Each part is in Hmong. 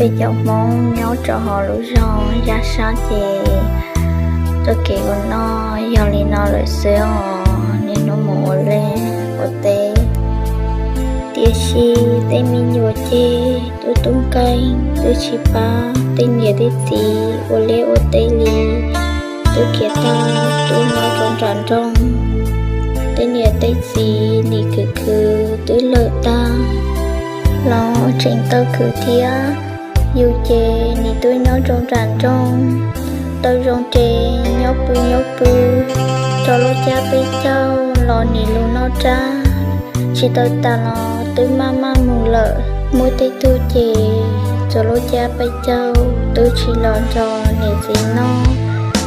Peb cov Hmoob nyob rau hauv lub zog Yaj Sab ces txoj kev ua noj yog li no lawm xwb os. Niaj hnub mus ua liaj ua teb, tiam sis tej me nyuam ces twb tub nkeeg twb tsis pab tej niam tej txiv ua liaj ua teb li, twb khiav tag tuaj nyob rau nram nroog. Tej niam tej txiv nim khwv khwv twb lawm tag los tseem tau khwv thiab. Yus ces nim tuaj nyob rau nram nroog, tau zoo ces nyob pw nyob pw, rau lub caij peb caug los nim lug noj rab, tsis tau tas los twb maj maj mus lawm. Muaj tej tug ces txog lub caij peb caug twb tsis los nrog niam txiv noj,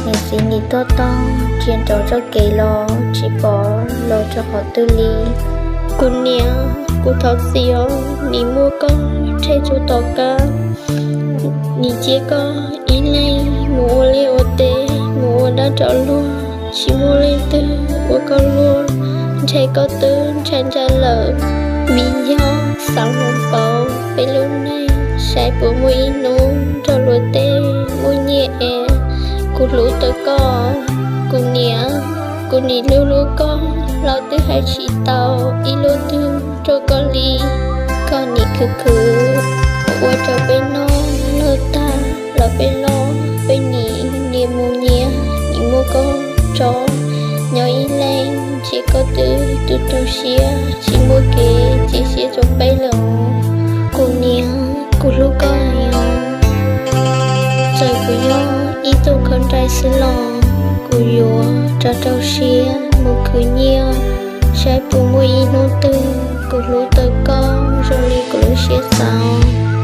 niam txiv nim tuaj tog ntsia nraum txoj kev los tsis pom los rau qhov twg li. Kuv niam, kuv thov txim os, nim muab koj tshem tsuj tom qab, nim cia koj ib leeg mus ua liaj ua teb, mus ua dab rau luag, tsis muaj leej twg ua koj luag, ntshai koj twb ntshai ntshai lawm. Vim yog xav hloov pauv peb lub neej, saib puas muaj ib hnub nrog luag tej muaj nyiaj es. Kuv hlub tau koj, kuv niam, kuv nim hlub hlub koj los twb hais tsis tau ib lub twg rau koj li. Koj nim khwv khwv ua rau peb noj lawm tag los peb los peb nim nyias mus nyias, nim muab koj tso nyob ib leeg, ntsia koj twb tu tu siab, tsis muaj kev cia siab rau peb lawm. Kuv niam, kuv hlub koj os. Txawm kuv yog ib tug khaub ncaws xwb los kuv yuav rau rau siab mus khwv nyiaj, saib puas muaj ib hnub twg kuv hlub tau koj zoo li kuv lub siab xav.